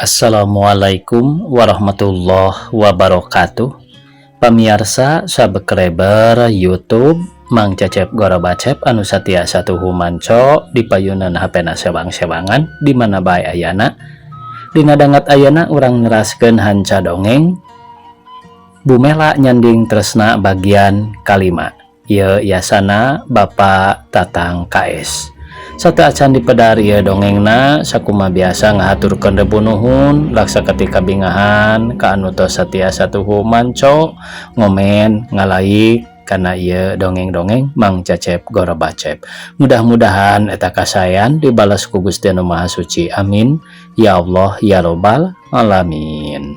Assalamualaikum warahmatullahi wabarakatuh. Pamiarsa subscriber YouTube Mang Cecep Gorobacep anu satia satuhu manco di payunan HP na sewang-sewangan di mana bae ayana. Dina danget ayana urang neraskeun hanca dongeng Bu Mela Nyanding Tresna bagian kalima. Ieu yasana Bapak Tatang KS. Sateuacan dipedar ieu dongengna, sakuma biasa ngahaturkeun rebu nuhun laksa ketika bingahan ka anu tos satia satuhu manco, ngomen, ngalaik kana ieu dongeng-dongeng Mang Cecep Gorobacep. Mudah-mudahan eta kasaean dibalas ku Gusti Anu Maha Suci. Amin ya Allah ya Robbal alamin.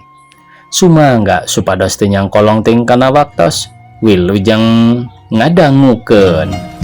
Sumangga supados teu nyangkolong ting kana waktos. Wilujeng ngadangukeun.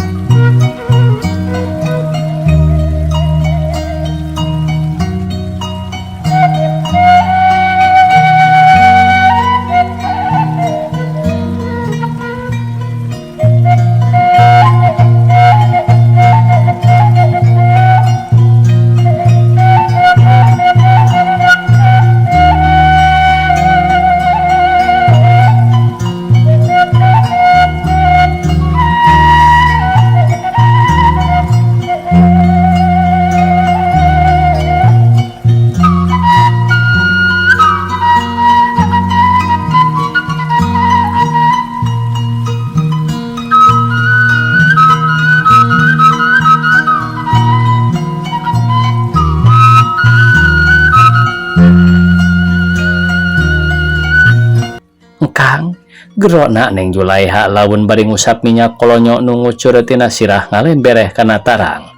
Kang gerona Neng Julaiha laun bari ngusap minyak kolonyo nu ngucur tina sirah ngalembereh kana tarang.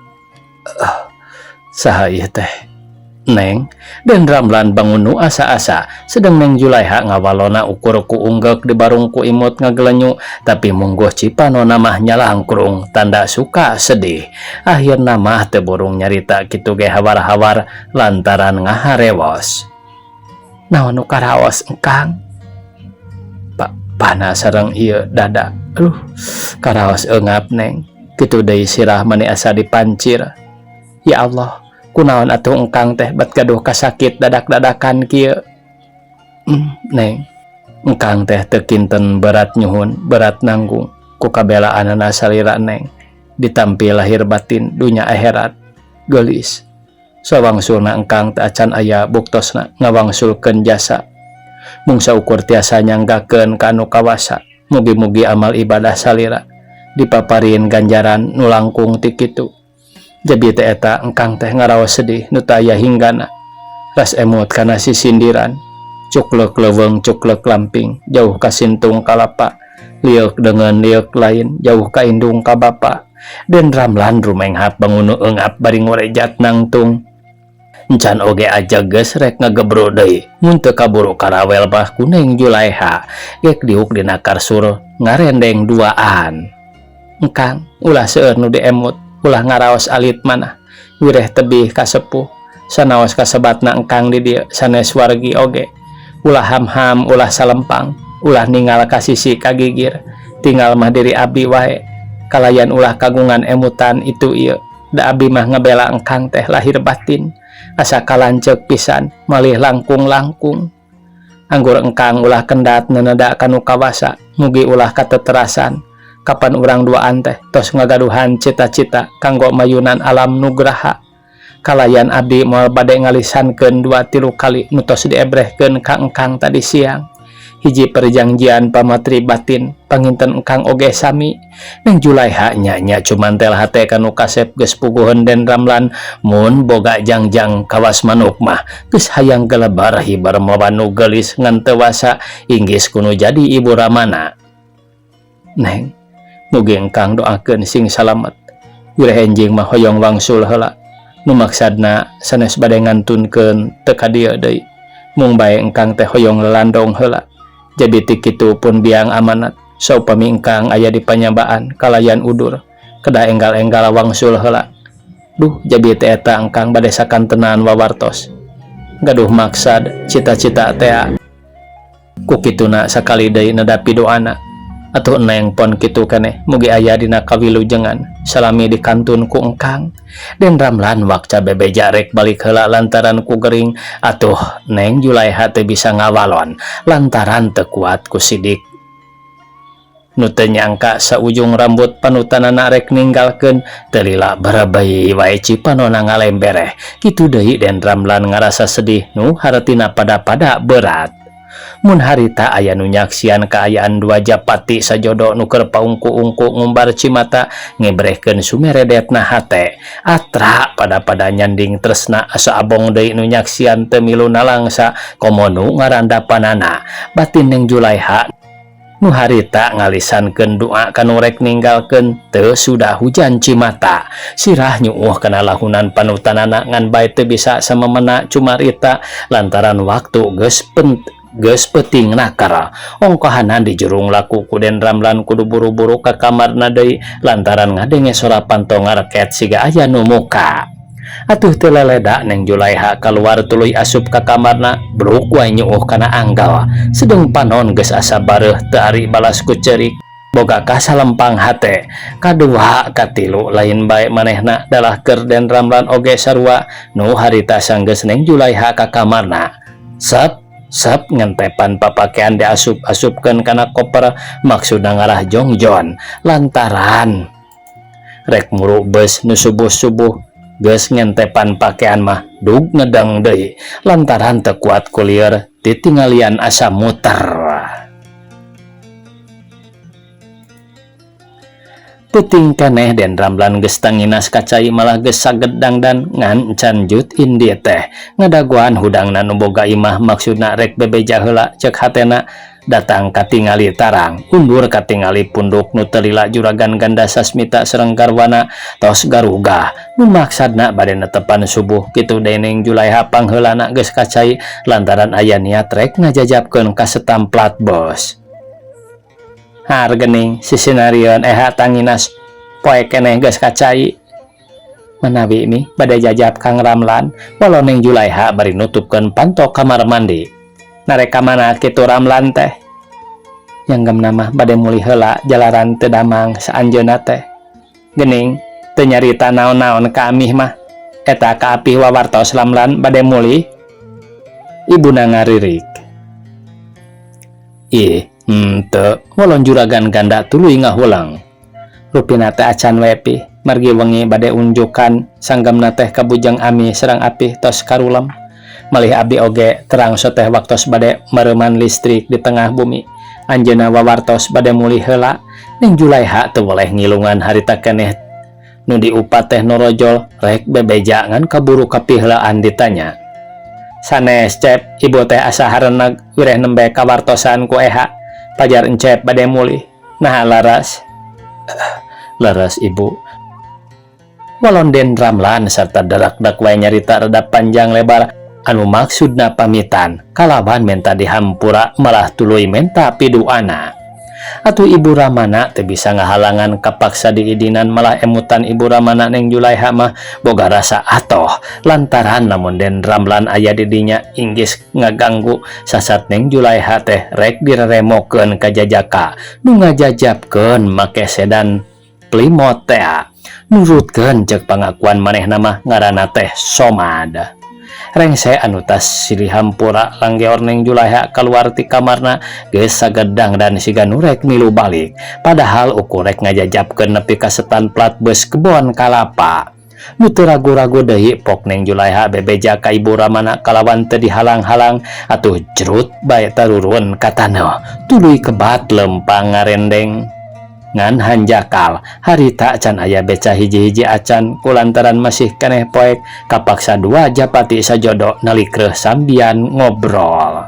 Saha ieu teh? Neng, Den Ramlan bangun nu asa-asa, sedang Neng Julaiha ngawalona ukur ku unggeuk di barung ku imut ngagelenyu, tapi mungguh cipanona mah nyalangkrung tanda suka sedih. Akhirna mah teu burung nyarita kitu ge hawar-hawar lantaran ngaharewos. Naon nu karaos, Engkang? Panas sareng ieu dada. Aduh, karaos eungap, Neng. Kitu deui sirah mani asa dipancir. Ya Allah, kunaon atuh engkang teh bat gaduh kasakit dadak-dadakan kieu? Neng, engkang teh teu kinten berat nyuhun, berat nanggung ku kabelaanana salira, Neng. Ditampi lahir batin dunya akhirat. Geulis. Sawangsulna engkang teu acan aya buktosna ngawangsulkeun jasa. Mung saukur tiasa nyanggakeun ka anu kawasa. Mugi-mugi amal ibadah salira dipaparin ganjaran nu langkung ti kitu. Jadi teh eta engkang teh ngaraos sedih nu teu aya hinggana. Ras emut kana sisindiran. Cuklek leuweung cuklek lamping, jauh ka sintung kalapa, lieuk deungeun lieuk lain, jauh ka indung ka bapa. Den Ramlan rumenghap bangunu eungap bari ngorejat nangtung. Encan oge aja geus rek ngagebro deui. Mun teu kaburu karawel mah ku Neng Julaiha gek diuk dina karsur ngarendeng duaan. Engkang, ulah seueur nu diemut, ulah ngaraos alit manah. Wireh tebih ka sepuh, sanaos kasebatna engkang di dieu sanes wargi oge. Ulah ham-ham, ulah salempang, ulah ningal ka sisi ka gigir, tinggal mah diri abdi wae. Kalayan ulah kagungan emutan itu ieu. Da abdi mah ngabela engkang teh lahir batin. Asa kalanceuk pisan malih langkung-langkung. Anggur engkang ulah kendat neneda kanu kawasa, mugi ulah kateterasan. Kapan urang duaan teh tos ngagaduhan cita-cita kanggo mayunan alam nugraha. Kalayan abdi moal bade ngalisankeun 2-3 kali nu tos diebrehkeun ka engkang tadi siang. Hiji perjanjian pamatri batin panginten engkang oge sami. Neng Julaiha nya-nya cumantel hate kanu kasep geus puguheun Den Ramlan mun boga jangjang kawas manuk mah geus hayang gelebar hibar mawa nu geulis ngan teu wasa inggis kuno jadi ibu ramana. Neng, mugi engkang doakeun sing salamet. Wireh enjing mah hoyong wangsul heula. Nu maksadna sanes bade ngantunkeun teu ka dieu deui. Mung bae engkang teh hoyong lelandong heula. Jadi ti kitu pun biang amanat. Saupami engkang aya di panyabaan kalayan udur kedah enggal-enggal wangsul heula. Duh, jadi teh eta engkang bade sakantenan wawartos. Gaduh maksad cita-cita tea. Ku kituna sakali deui nedapi doana. Atuh Neng pon kitu keneh mugi aya dina kawilujengan salami dikantun ku engkang. Den Ramlan wakca bebeja rek balik heula lantaran ku gering atuh Neng Julaiha teu bisa ngawalon lantaran teu kuat ku sidik. Nu teu nyangka saujung rambut panutanana rek ninggalkeun teu lila barebei wae cipanona ngalembereh. Kitu deui Den Ramlan ngarasa sedih nu hartina pada-pada berat. Mun harita aya nu nyaksian kaayaan dua japati sajodo nu keur paungku-ungku ngumbar cimata ngebrehkeun sumeredetna hate. Atra pada-pada nyanding tresna asa abong deui nu nyaksian teu milu nalangsa komo nu ngarandapanana. Batin Neng Julaiha nu harita ngalisankeun doa ka nu rek ninggalkeun teu sudah hujan cimata. Sirah nyuuh kana lahunan panutanana ngan bae teu bisa samemena cumarita lantaran waktu geus geus peuting nakar. Ongkohanan dijurung laku ku Den Ramlan kudu buru-buru ka kamarna deui lantaran ngadenge sora panto ngareket siga aya nu muka. Atuh teu leleda Neng Julaiha kaluar tuluy asup ka kamarna bruk wae nyuuh kana anggal. Sedeng panon geus asa bareuh teu ari balas ku ceurik. Boga kasalempang hate. Kadua katilu lain bae manehna dalah keur Den Ramlan oge sarua nu harita sanggeus Neng Julaiha ka kamarna. Sep sep ngentepan papakean diasup-asupkeun kana koper maksudna ngarah jongjon lantaran rek muru beus nu subuh-subuh geus ngentepan pakean mah dug ngedeng deui lantaran teu kuat ku lieur titingalian asa muter. Peuting keneh Den Ramlan geus tanginas ka cai malah geus saged dangdan ngan can jut indi teh ngadagoan hudangna nu boga imah maksudna rek bebeja heula ceuk hatena datang katingali tarang undur katingali punduk nu teu lila juragan Ganda Sasmita sareng garwana tos garugah nu maksadna bade netepan subuh kitu dening Julaiha pangheulana geus ka cai lantaran aya niat rek ngajajabkeun ka setamplat bos. Har gening sisinarieun eha tanginas poe keneh geus ka cai. Manawi mi bade jajab Kang Ramlan walau Neng Julaiha bari nutupkeun panto kamar mandi. Narek ka mana kitu Ramlan teh? Nyanggemna mah bade mulih heula jalaran teu damang saanjeunna teh. Gening teu nyarita naon-naon ka amih mah. Eta ka apih wawartos Ramlan bade mulih. Ibuna ngaririk. Ih, henteu, walon juragan ganda tuluy ngahulang. Rupina teh acan we pih, margi wengi bade unjukan sanggemna teh ka bujang ami sareng apih tos karulem. Malih abdi oge terang soteh waktos bade mareuman listrik di tengah bumi. Anjeunna wawartos bade mulih heula, Neng Julaiha teu weleh ngilungan harita keneh nu diupat teh norojol rek bebeja ngan kaburu kapiheulaan ditanya. Sanes cep, ibu teh asa hareneg wireh nembe kawartosan ku eha. Pajar encep bade mulih. Naha laras? Laras ibu. Walon Den Ramlan sarta darak-dak wae nyarita rada panjang lebar anu maksudna pamitan kalawan menta dihampura malah tuluy menta piduana. Atuh ibu Ramana teu bisa ngahalangan kapaksa diidinan malah emutan ibu Ramana Neng Julaiha mah boga rasa atoh lantaran lamun Den Ramlan aya di dinya inggis ngaganggu sasat Neng Julaiha teh rek direremokeun ka jajaka nu ngajajabkeun make sedan Plymouth tea nurutkeun ceuk pangakuan manehna mah ngaranna teh Somad. Rengse anu tas silih hampura langgeor Neng Julaiha kaluar ti kamarna geus sagedang dan siga nu rek milu balik padahal ukur rek ngajajabkeun nepi ka setan plat bus kebon kalapa. Nu teu ragu-ragu deui pok Neng Julaiha bebeja ka ibu Ramana kalawan teu dihalang-halang atuh jerut bae tarurun ka taneuh tuluy kebat lempang ngarendeng. Ngan hanjakal harita can aya beca hiji-hiji acan kulantaran masih keneh poek kapaksa dua japati sajodo nalikreuh sambian ngobrol.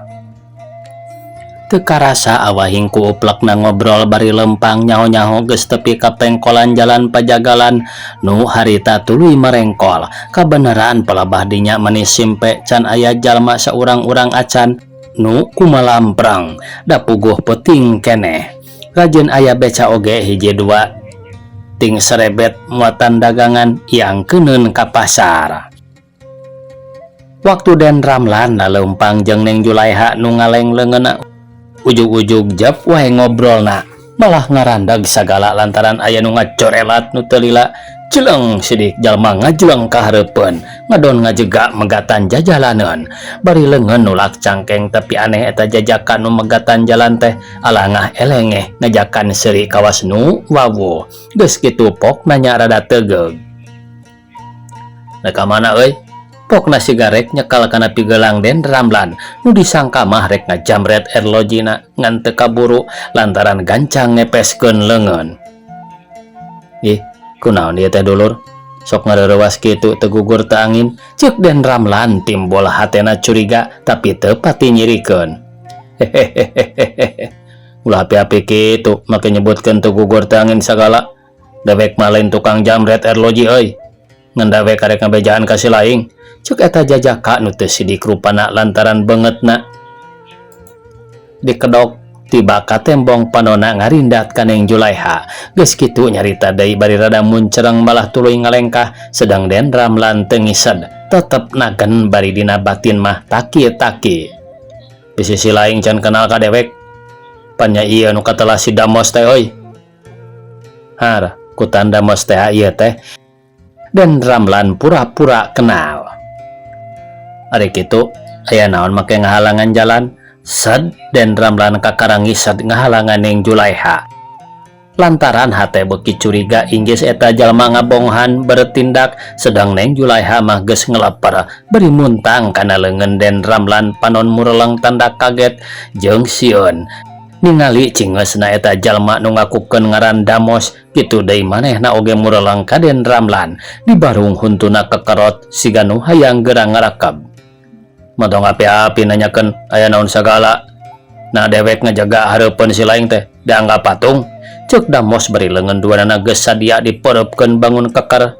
Teu karasa awahing ku uplekna ngobrol bari lempang nyaho-nyaho geus tepi ka pengkolan jalan pajagalan nu harita tuluy marengkol. Kabeneran pelabah dinya manis simpe can aya jalma saurang-urang acan nu kumalamprang da puguh peuting keneh. Rajin aya beca oge hiji dua ting serebet muatan dagangan yang keuneun ka pasar. Waktu Den Ramlan laleumpang jeung Neng Julaiha nu ngaleng leungeunna ujug-ujug jep wae ngobrolna. Malah ngarandag sagala lantaran aya nu ngacorelat nu teu lila. Jeleng sidik jalma ngajleng ka hareupeun ngadon ngajega megatan jajalaneun bari leungeun nulak cangkeng tapi aneh eta jajakan nu megatan jalan teh alangah elengeh ngajakan seuri kawas nu wawuh geus kitu pok nanya rada tegeug. Rek ka mana euy? Pokna siga rek nyekal kana pigelang Den Ramlan nu disangka mah rek ngajamret erlojina ngan teu kaburu lantaran gancang ngepeskeun leungeun. Ih, kunaon ieu teh dulur? Sok ngareurewas kitu teu gugur teu angin, ceuk Den Ramlan timbul hatena curiga tapi teu pati nyirikeun. Hehehehehe. Ulah api-api kitu make nyebutkeun teu gugur teu angin sagala. Dewek mah lain tukang jamret erloji euy. Ngan dewek karek ngabejaan ka si laing. Ceuk eta jajaka nu teu sidik rupana lantaran beungeutna dikedok tiba ka tembong panona ngarindat ka Neng Julaiha. Geus kitu nyarita deui bari rada muncereng malah tuluy ngalengkah sedang Den Ramlan teu ngised tetep nagen bari dina batin mah taki-taki. Bisi si laing can kenal ka dewek. Pan nya ieu nu katelah si Damos teh euy. Har, kutan Damos teh ieu teh. Den Ramlan pura-pura kenal. Ari kitu, aya naon make ngahalangan jalan? Sed Den Ramlan kakara ngised ngahalangan Neng Julaiha. Lantaran hate beuki curiga inggis eta jalma ngabonghan bertindak sedang Neng Julaiha mah geus ngeleper bari muntang kana leungeun Den Ramlan panon mureleng tanda kaget jeung sieun. Ningali cingeusna eta jalma nu ngakukeun ngaran Damos kitu deui manehna oge mureleng ka Den Ramlan dibarung huntuna kekerot siga nu hayang geura ngarakeb. Montong api-api nanyakeun aya naon sagala. Nah dewek ngajaga hareupeun si laing teh dianggap patung. Ceuk Damos bari leungeun duanana geus sadia dipereupkeun bangun keker.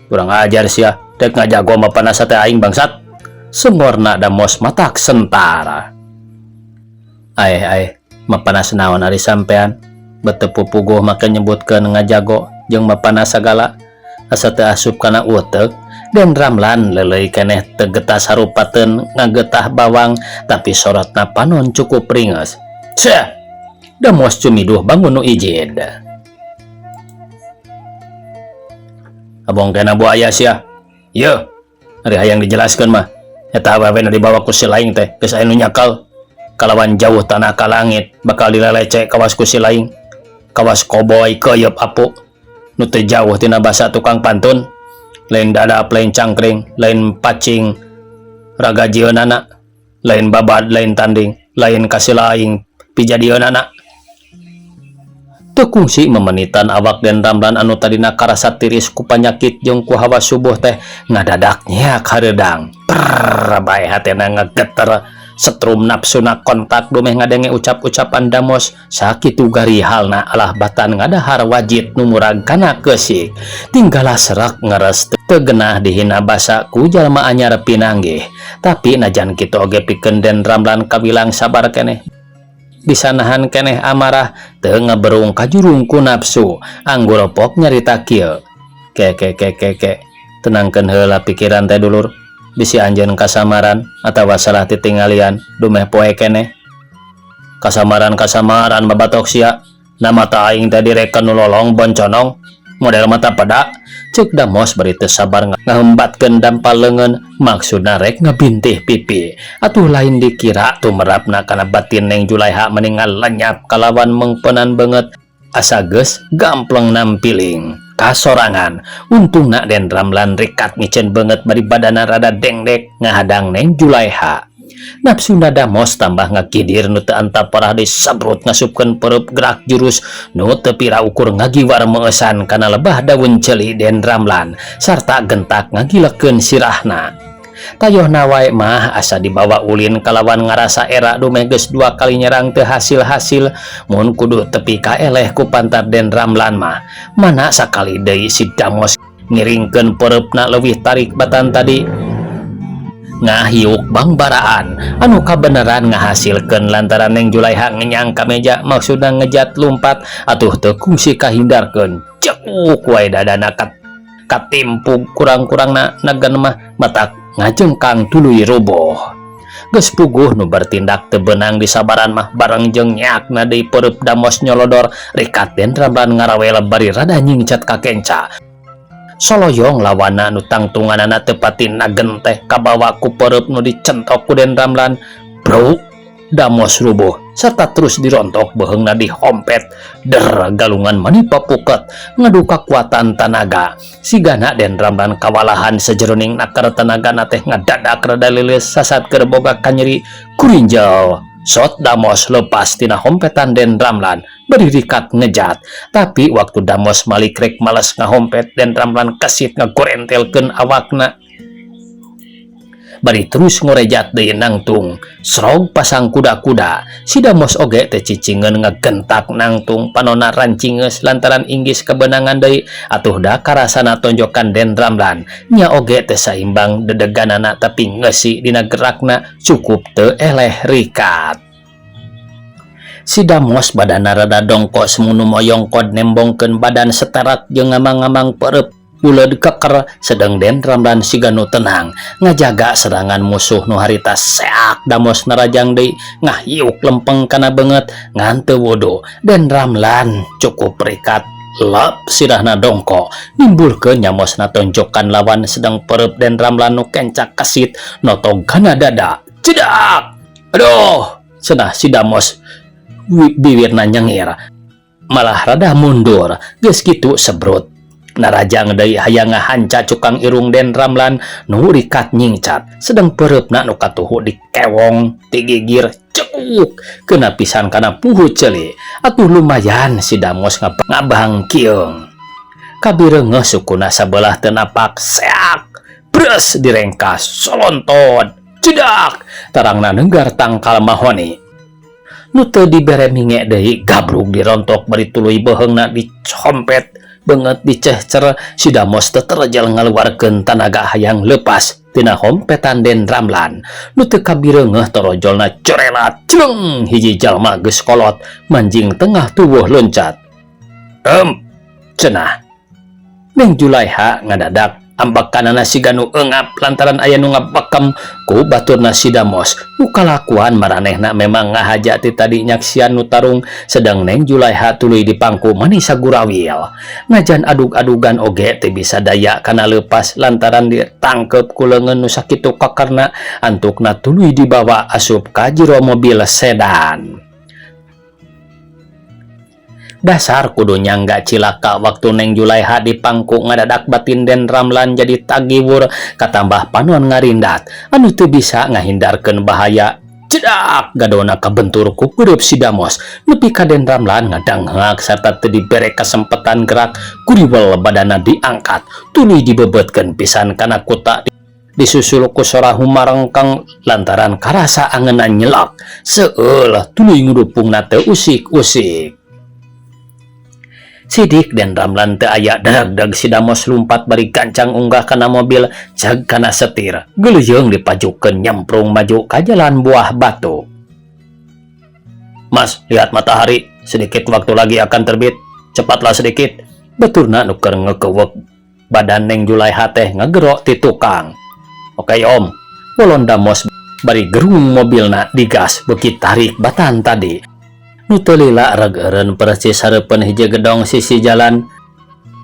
Kurang ajar sia, dek ngajago mah panas teh aing bangsat. Sengorna Damos matak sentara. Aeh aeh, mapanas naon ari sampean? Bet teu pupuguh make nyebutkeun ngajago jeung mapanas sagala. Asa teu asup kana uteuk. Den Ramlan leuleuy keneh teu getas harupateun ngagetah bawang tapi sorotna panon cukup ringes. Ceh! Damos cumiduh bangun nu ijid. Abong kena buaya sia. Yeuh, ari hayang dijelaskeun mah. Eta awewe nu dibawa ku si laing teh geus aya nu nyakal. Kalawan jauh tanah ka langit bakal dilelecek kawas ku si laing. Kawas koboy keuyeub apu. Nu teu jauh tina basa tukang pantun. Lain dadap, lain cangkring, lain pacing ragajieunana, lain babad, lain tanding, lain kasilaing pijadieunana. Teu kungsi memenitan awak Den Ramlan anu tadina karasa tiris ku panyakit jeung ku hawa subuh teh ngadadak nyeak hareudang. Prrrr, bae hatena ngageter. Setrum nafsuna kontak dumeh ngadenge ucap-ucapan Damos sakitu garihalna alah batan ngadahar wajit nu murag kana keusik. Tinggalah serak ngeres teu genah dihina basa ku jalma anyar pinanggih. Tapi najan kitu oge pikeun Den Ramlan kawilang sabar keneh. Bisa nahan keneh amarah teu ngaberung kajurung ku nafsu. Anggur pok nyarita kieu. Ke ke ke ke ke. Tenangkeun heula pikiran teh dulur. Bisi anjeun kasamaran atawa salah titinggalian dumeh poe keneh. Kasamaran-kasamaran babatok sia. Na mata aing teh direken nu lolong bonconong model mata peda. Ceuk Damos bari teu sabar ngahembatkeun dampal leungeun maksudna rek ngabintih pipi. Atuh lain dikira tumerapna kana batin Neng Julaiha mendingan lenyap kalawan mengpenan beungeut asa geus gampleng nampiling. Kasorangan untungna Den Ramlan rikat miceun beungeut bari badana rada dengdek ngahadang Neng Julaiha. Nafsuna Damos tambah ngakidir nu teu antap parah disabrut ngasupkeun pereup gerak jurus nu teu pira ukur ngagiwar meeusan kana lebah daun ceuli Den Ramlan sarta gentak ngagilekeun sirahna. Tayohna wae mah asa dibawa ulin kalawan ngarasa era dumeh geus dua kali nyerang teu hasil-hasil mun kudu tepi ka eleh ku pantat Den Ramlan mah. Mana sakali deui si Damos ngiringkeun pereupna leuwih tarik batan tadi. Ngahiuk bangbaraan anu kabeneran ngahasilkeun lantaran Neng Julaiha ngenyang ka meja maksudna ngejat lumpat atuh teu kungsi kahindarkeun. Cekuk wae dadana katimpug kurang-kurangna nagan mah matak ngajengkang tuluy roboh. Geus puguh nu bertindak teu beunang disabaran mah bareng jeung nyaakna deui peureub Damos nyolodor rikat. Den Ramlan ngarawel bari rada nyingcat ka kenca. Soloyong lawana nu tangtunganana teu pati nagen teh kabawa ku peureub nu dicentok ku Den Ramlan. Bro, Damos rubuh serta terus dirontok, beheungna dihompet der, galungan manipa puket ngadu kakuatan tanaga. Sigana Den Ramlan kawalahan sajeroning nakar tenaga teh ngadadak rada lilis sasat keur boga kanyeri kurinjel. Sot Damos lepas tina hompetan Den Ramlan bari rikat ngejat, tapi waktu Damos malik rek males ngahompet, Den Ramlan kesit ngagorentelkeun awakna bari terus ngorejat deui nangtung. Srog pasang kuda-kuda. Si Damos oge teh cicingeun ngegentak nangtung, panona rancingeus lantaran inggis kebenangan deui. Atuh da karasana tonjokan Den Ramlan nya oge teh saimbang dedeganana, tapi ngeusi dina gerakna cukup teu eleh rikat. Si Damos badana rada dongko semunu moyongkod nembongkeun badan seterak jeung ngamang-ngamang peureub buleud keker, sedang Den Ramlan siga nu tenang ngajaga serangan musuh nu harita. Seak, Damos narajang deui ngahiuk lempeng kana beungeut ngan teu wudu. Den Ramlan cukup rikat lep sirahna dongko nimbulkeun nyamosna tonjokan lawan, sedang peureub Den Ramlan nu kencak kesit notog kana dada. Cedak, aduh, cenah si Damos, bibirna nyengir malah rada mundur. Geus kitu sebrut narajang deui hayang ngahanca cukang irung Den Ramlan nu rikat nyingcat, sedang peureupna nu katuhu dikewong ti gigir cekuk kena pisan kana puhu ceuli. Atuh lumayan si Damos ngabangkieung kabireungeuh sukuna sabelah teu napak. Seak, bres, direngkas solontot cedak, tarangna nenggar tangkal mahoni. Nu teu dibere minge deui gabrug dirontok bari tuluy beuheungna dicompet, beungeut dicehcer. Si Damos teu terjal ngaluarkeun tanaga hayang lepas tina hompetan Den Ramlan nu teu kabireungeuh torojolna corelat celeng. Hiji jalma geus kolot manjing tengah tubuh loncat. "Em," cenah Neng Julaiha. Ngadadak ambakanana siga nu eungap lantaran aya nu ngabekem ku baturna. Si Damos nu kalakuan maranehna memang ngahaja ti tadi nyaksian nu tarung, sedang Neng Julaiha tuluy dipangku mani sagurawil. Najan adug-adugan oge teu bisa daya kana leupas lantaran ditangkep ku leungeun nu sakitu kakarna. Antukna tuluy dibawa asup ka jero mobil sedan. Dasar kudu nyangga cilaka waktu Neng Julaiha dipangku, ngadadak batin Den Ramlan jadi tagiwur katambah panon ngarindat anu teu bisa ngahindarkeun bahaya. Cedak, gadona kabentur ku peureub si Damos nepi ka Den Ramlan ngadangheak sarta teu dibere kesempatan gerak. Kuriwel badana diangkat tuluy dibebetkeun pisan kana kuta, disusul ku sora humarengkeng lantaran karasa angeunna nyelak seueul tuluy ngudupungna teu usik-usik. Sidik Den Ramlan teu aya. Dag-dag si Damos lumpat bari gancang unggah kana mobil, cag kana setir. Geuleuyeng dipajukeun nyemprung maju ka jalan Buah Batu. "Mas, lihat matahari. Sedikit waktu lagi akan terbit. Cepatlah sedikit." Baturna nu keur ngekeuweuk badan Neng Julaiha teh ngagero ti tukang. "Oke, Om." Bolon Damos bari gerung mobilna digas beuki tarik batan tadi. Nu teu lila reg eureun persis hareupeun hiji gedong sisi jalan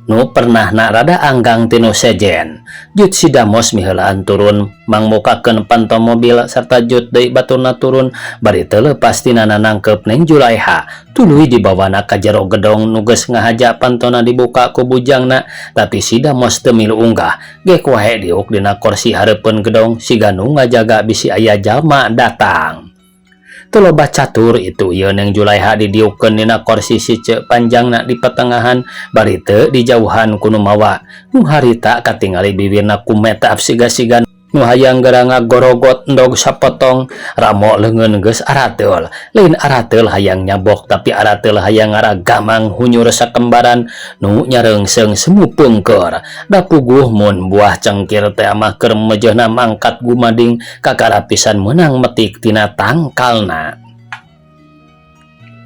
nu pernahna rada anggang tinu sejen. Jut si Damos miheulaan turun mangmukakeun panto mobil sarta jut deui baturna turun bari teu leupas tina nangkep Neng Julaiha tuluy dibawana ka jero gedong nu geus ngahaja pantona dibuka ku bujangna. Tapi si Damos teu milu unggah, gek wae diuk dina korsi hareupeun gedong siga nu ngajaga bisi aya jalma datang. Teu loba catur itu ieu Neng Julaiha didiukkeun dina korsi sice panjangna di petengahan bari teu dijauhan ku nu mawa. Nu harita katingali bibirna kumetap siga-siga nu hayang geura ngagorogot endog sapotong. Ramo leungeun geus arateul, lain arateul hayang nyabok, tapi arateul hayang ngaragamang hunyur sakembaran nu nyareungseng semu pungker. Da puguh mun buah cengkir teh mah keur mejeuhna mangkat gumading kakara pisan meunang metik tina tangkalna.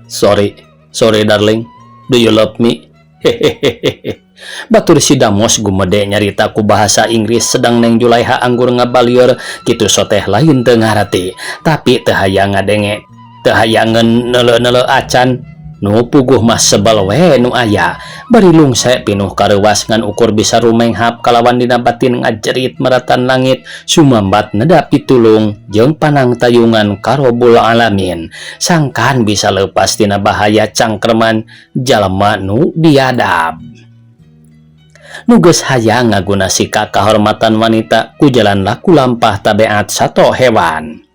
"Sorry, sorry darling, do you love me?" Hehehehe. Batur si Damos gumede nyarita ku bahasa Inggris sedang Neng Julaiha anggur ngabalieur kitu soteh lain teu ngarti tapi teu hayang ngadenge teu hayangeun neuleu-neuleu acan nu puguh mah sebel we nu aya bari lungse pinuh kareuwas ngan ukur bisa rumenghap kalawan dina batin ngajerit meratan langit sumambat neda pitulung jeung panangtayungan ka Robbul Alamin sangkan bisa leupas tina bahaya cangkreman jalma nu biadab nu geus hayang ngaguna sika kahormatan wanita ku jalan laku lampah tabeat sato hewan.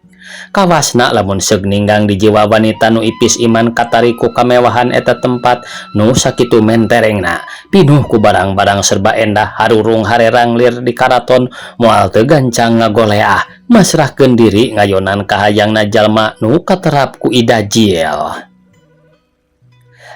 Kawasna lamun seug ninggang di jiwa wanita nu ipis iman katarik ku kamewahan eta tempat nu sakitu menterengna pinuh ku barang-barang serba endah harurung harerang lir di karaton moal teu gancang ngagoleah masrahkeun diri ngayonan kahayangna jalma nu katerap ku idajil.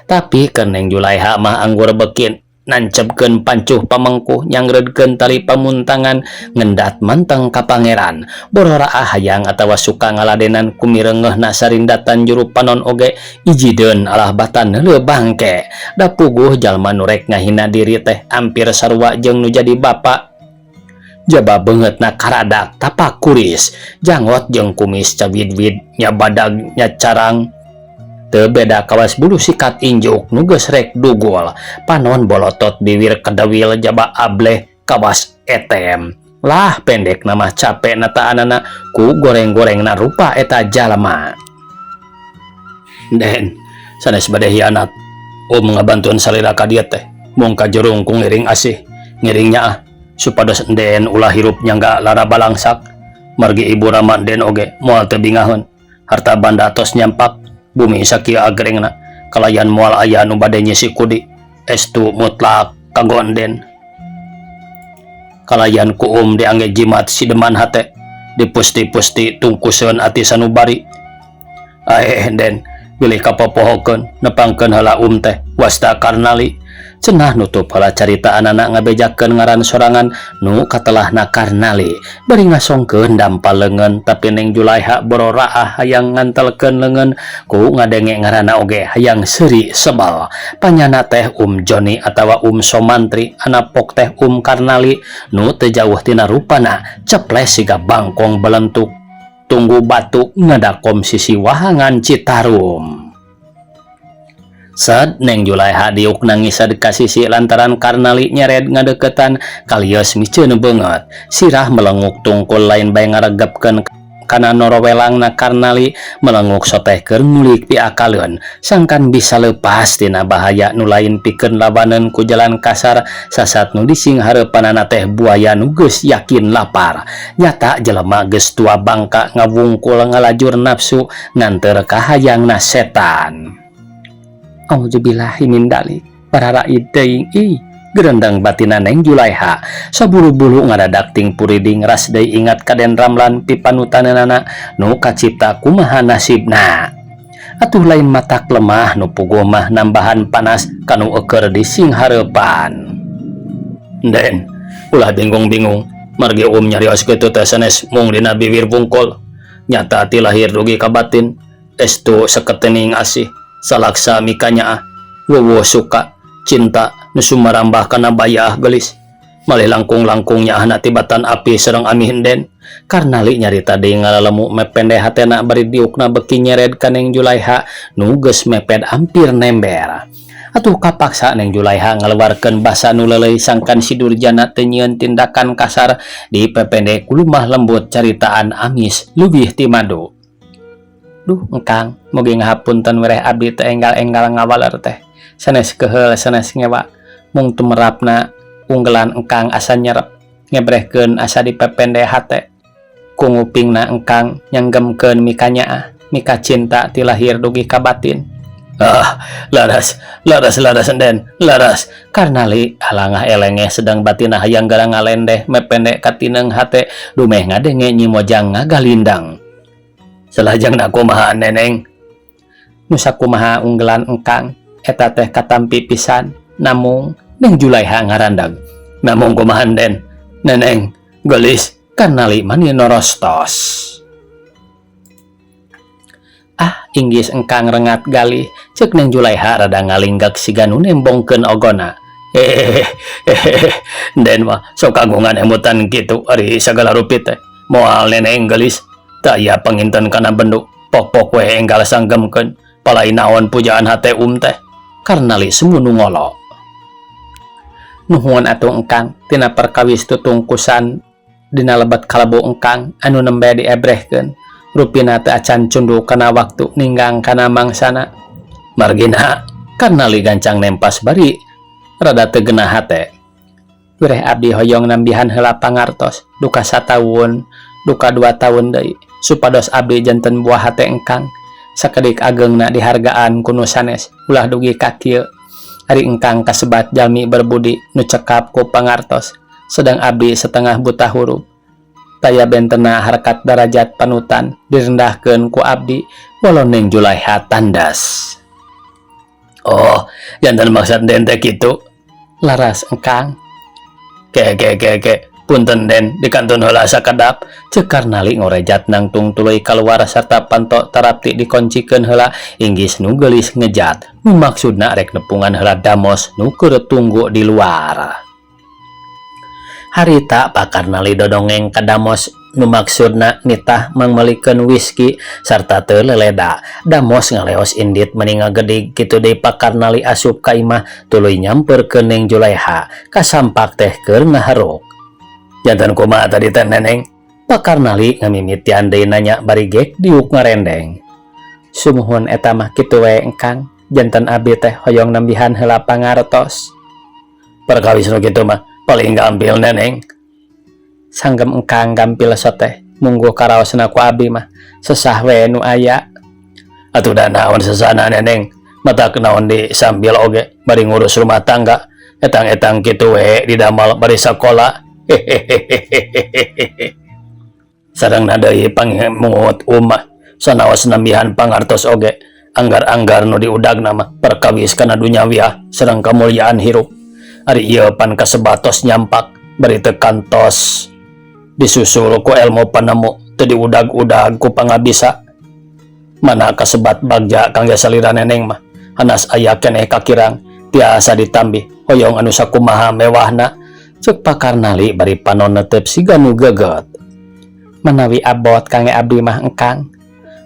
Tapi keur Neng Julaiha mah anggur beuki nancepkeun pancuh pamengkuh nyangreudkeun tali pamuntangan ngendat manteng ka pangeran bororaah hayang atawa suka ngaladenan kumireungeuhna sarindatan juru panon oge ijideun alah batan neuleu bangke da puguh jalma nu rek ngahina diri teh ampir sarua jeung nu jadi bapa jaba beungeutna karadak tapak kuris janggot jeung kumis cawidwid nya badag nya carang teu beda kawas bulu sikat injuk nu geus rek dugul panon bolotot biwir kedawil jaba ableh kawas etem lah pendekna mah cape nataanana ku goreng-gorengna rupa eta jalma. Den sanes bade hianat um ngabantuan salira ka dieu teh mung kajurung ku ngiring asih ngiring nyaah supados enden ulah hirup nyangga lara balangsak margi ibu rama den oge moal teu bingaheun harta banda tos nyampak bumi sakieu agrengna kalayan moal aya nu bade nyisi kudi estu mutlak kanggo enden kalayan ku um diangge jimat sideman hate dipusti-pusti tungkuseun ati sanubari aeh den bilih kapopohokeun nepangkeun heula um teh wasta Karnali cenah nutup heula caritaanana ngabejakeun ngaran sorangan nu katelahna Karnali bari ngasongkeun dampal leungeun tapi Neng Julaiha bororaah hayang ngantelkeun leungeun ku ngadenge ngaranna oge hayang seuri sebel panyana teh Um Joni atawa Um Somantri anapok teh Um Karnali nu teu jauh tina rupana ceples siga bangkong belentuk tunggu batu ngadakom sisi wahangan Citarum. Sed Neng Julaiha diuk nangis ka sisi lantaran Karnali nyered ngadeukeutan kalios miceun beungeut sirah melenguk tungkul lain bae ngaregepkeun kana norowelangna Karnali melenguk soteh keur ngulik piakaleun sangkan bisa lepas tina bahaya nu lain pikeun lawaneun ku jalan kasar sasat nu disinghareupanana teh buaya nu geus yakin lapar nyata jelema geus tua bangka ngawungkul ngalajur nafsu nganteur ka hayangna setan. Auzubillahi min dalik pararaid teuing ih gerendang batina Neng Julaiha sabulu-bulu ngadadak ting puriding ras deui ingat ka Den Ramlan pipanutaneunana nu kacipta kumaha nasibna atuh lain matak lemah nu puguh mah nambahan panas kanu eueur di singhareupan. Den ulah bingung-bingung margi um nyarios kitu teh sanes mung dina biwir wungkul nyata ti lahir dugi ka batin estu saketening asih salaksa mikanyaah wuwuh suka cinta nu sumarambah kana bayaah geulis malih langkung-langkung nyaahna tibatan api sareng amih den Karnali nyarita deui ngalalemu mepende hatena bari diukna beuki nyered ka Neng Julaiha nu geus meped ampir nember atuh kapaksa Neng Julaiha ngaluarkeun basa nu leuleuy sangkan si Durjana teu nyieun tindakan kasar dipepende ku lumah lembut caritaan amis leuwih ti madu. Duh engkang mugi ngahapunten wereh abdi teh enggal-enggal ngawaler teh sanes keheul sanes ngewa mung tumerapna unggelan engkang asa nyerep ngebrehkeun asa dipepende hate ku ngupingna engkang nyanggemkeun mikanyaah mika cinta ti lahir dugi ka batin. Ah, laras, laras, laras, den, laras. Karnali alangah elengeh sedang batina hayang gara ngalendeh mepende katineng hate dumeh ngadenge Nyi Mojang ngagalindang. Salajengna kumaha neneng? Nu sakumaha unggelan engkang eta teh katampi pisan namung Neng Julaiha ngarandag. Namung kumaha den? Neneng, gelis Karnali mani norostos. Ah, inggis engkang rengat galih, ceuk Neng Julaiha rada ngalinggak siga nu nembongkeun ogona. Hehehe, den mah sok kagungan emutan kitu ari sagala rupi teh. Moal neneng geulis, teu aya panginten kana bendu, pok-pok we enggal sanggemkeun, palai naon pujaan hate um teh. Karnali sumunu ngolo. Nuhun atuh engkang tina perkawis tutungkusan dina lebet kalebu engkang anu nembe diebrehkeun. Rupina teu acan cunduk kana waktu ninggang kana mangsana. Margina, Karnali gancang nempas bari rada teu genah hate. Wireh abdi hoyong nambihan heula pangartos duka sataun, duka dua taun deui supados abdi janten buah hate engkang. Sakedik ageungna dihargaan ku nu sanes ulah dugi ka kieu. Ari engkang kasebat jalmi berbudi nu cekap ku pangartos, sedang abdi setengah buta huruf. Taya bentena harkat darajat panutan direndahkeun ku abdi walau Neng Julaiha tandas. Oh, janten maksud den teh kitu. Laras engkang. Ke ke ke ke, punten den dikantun heula sakedap. Ceuk Karnali ngorejat nangtung tuluy kaluar sarta panto tarapti dikoncikeun heula inggis nu geulis ngejat. Nu maksudna rek nepungan heula Damos nu keur tunggu di luar. Harita Pak Karnali dodongeng ka Damos nu maksudna nitah mangmelikeun whisky sarta teu leleda. Damos ngaleos indit meni ngagedig kitu deui Pak Karnali asup ka imah tuluy nyamperkeun Neng Julaiha kasampak teh keur ngaharuk. Janten kumaha tadi teh Neneng? Pak Karnali ngamimitian deui nanya bari gek diuk ngarendeng. Sumuhun eta mah kitu we engkang, janten abdi teh hoyong nambihan heula pangartos. Perkawis nu kitu mah paling gampil Neneng. Sanggem engkang gampil soteh, mungguh karaosna ku abdi mah sesah we nu aya. Atuh da naon sesahna Neneng, matak naon di sambil oge bari ngurus rumah tangga, etang-etang kitu we didamal bari sakola. Hehehehehehe. Sarengna deui pangemut umah sanaos nambihan pangartos oge anggar-anggar nu diudagna mah perkawis kana dunyawiah sareng kamulyaan hirup. Ari ieu pan kasebatos nyampak bari teu kantos disusul ku elmu panemu teu diudag-udag ku pangabisa. Mana kasebat bagja kangge salira Neneng mah hanas aya keneh kakirang tiasa ditambih hoyong anu sakumaha mewahna. Ceuk Pak Karnali bari panon netep siga nu geget. Manawi abot kangge abdi mah engkang.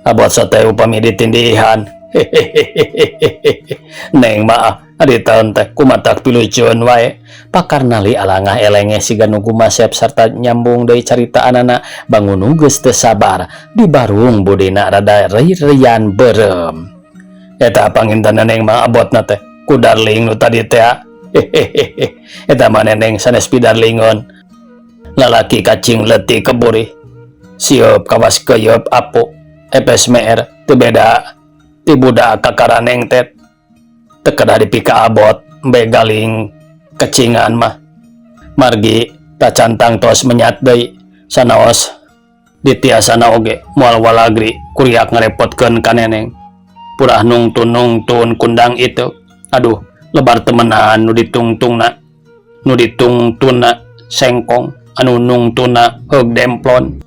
Abot sate upami ditindihan. Hehehehehe. Neng mah ari taun teh kumatak pilucueun wae. Pak Karnali alangah elenge siga nu gumasep sarta nyambung deui caritaanana bangun nu geus teu sabar dibarung budina rada reurian beureum. Eta panginten Neneng mah abotna teh ku darling nu tadi teh. Hehehehe. Eta mah Neneng sanes pidarlingeun. Lalaki kacing leutik keburih. Sieup kawas keuyeub apu. Epes meer teu beda ti budak kakara Neng teh. Teu kedah dipika abot embe galing kecingan mah. Margi tacantang tos menyat deui sanaos ditiasana oge moal walagri kuriak ngarepotkeun ka Neneng. Purah nungtun-nungtun kundang itu. Aduh, lebar temenan nu ditungtungna. Nu ditungtunna sengkong anu nungtuna heug demplon.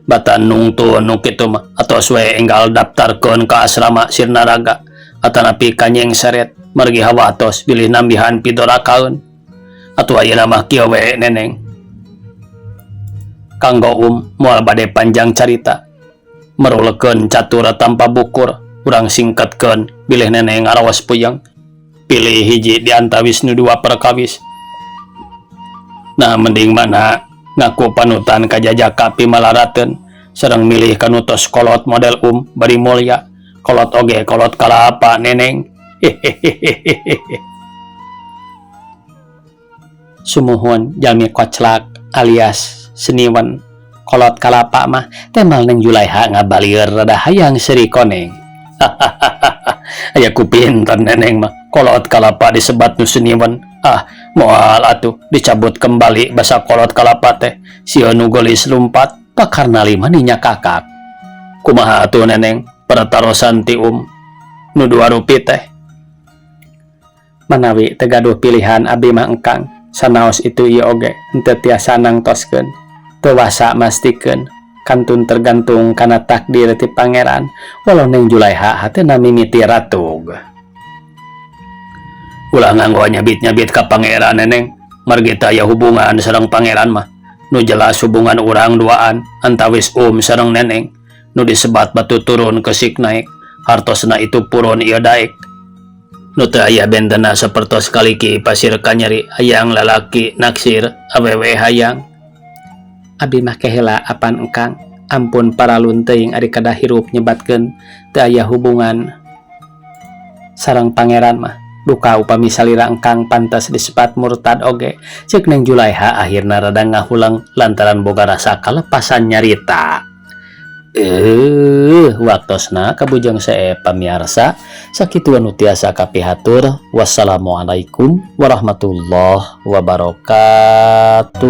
Batan nungtun nu kitu mah atos we enggal daftarkeun ka asrama Sirnaraga atanapi ka Nyengseret margi hawatos bilih nambihan pidorakaeun. Atuh ayeuna mah kieu we Neneng. Kanggo moal bade panjang carita. Merulekeun catur tanpa bukur, urang singkatkeun bilih Neneng ngaraos puyeng. Pilih hiji di antawis nu dua perkawis. Nah mending mana ngaku panutan ka jajaka pimalarateun sareng milih kanu tos kolot model bari mulya kolot oge kolot kalapa Neneng. Hehehehehe. Sumuhun jalmi koclak alias seniwan kolot kalapa mah temal Neng Julaiha ngabalieur rada hayang seuri koneng. Hahaha. Aya ku pinter Neneng mah kolot kalapa disebat nu seniwan. Ah, moal atuh dicabut kembali basa kolot kalapa teh sieun nu geulis lumpat. Pak Karnali mah nyakakak. Kumaha atuh Neneng pertarosan ti nu dua rupi teh? Manawi teu gaduh pilihan abdi mah engkang, sanaos itu ieu oge henteu tiasa nangtoskeun, teu wasa mastikeun. Kantun tergantung kana takdir ti Pangeran. Walau Neng Julaiha hatena mimiti ratug. Ulah nganggo nyabit-nyabit ka Pangeran, Neneng. Margi teu aya hubungan sareng Pangeran mah. Nu jelas hubungan urang duaan antawis sareng Neneng. Nu disebat batu turun keusik naek. Hartosna itu purun ieu daek. Nu teu aya bentena sapertos kaliki pasir kanyeri hayang lalaki naksir awewe hayang. Abi mah kehela apan engkang ampun paralun teuing ari kadah hirup nyebatkeun teu aya hubungan sareng Pangeran mah. Duka upami salira engkang pantas disebat murtad oge, ceuk Neng Julaiha akhirna rada ngahuleng lantaran boga rasa kalepasan nyarita. Waktosna kabujeng seep, pamiarsa, sakitu anu tiasa kapihatur. Wassalamualaikum warahmatullahi wabarakatuh.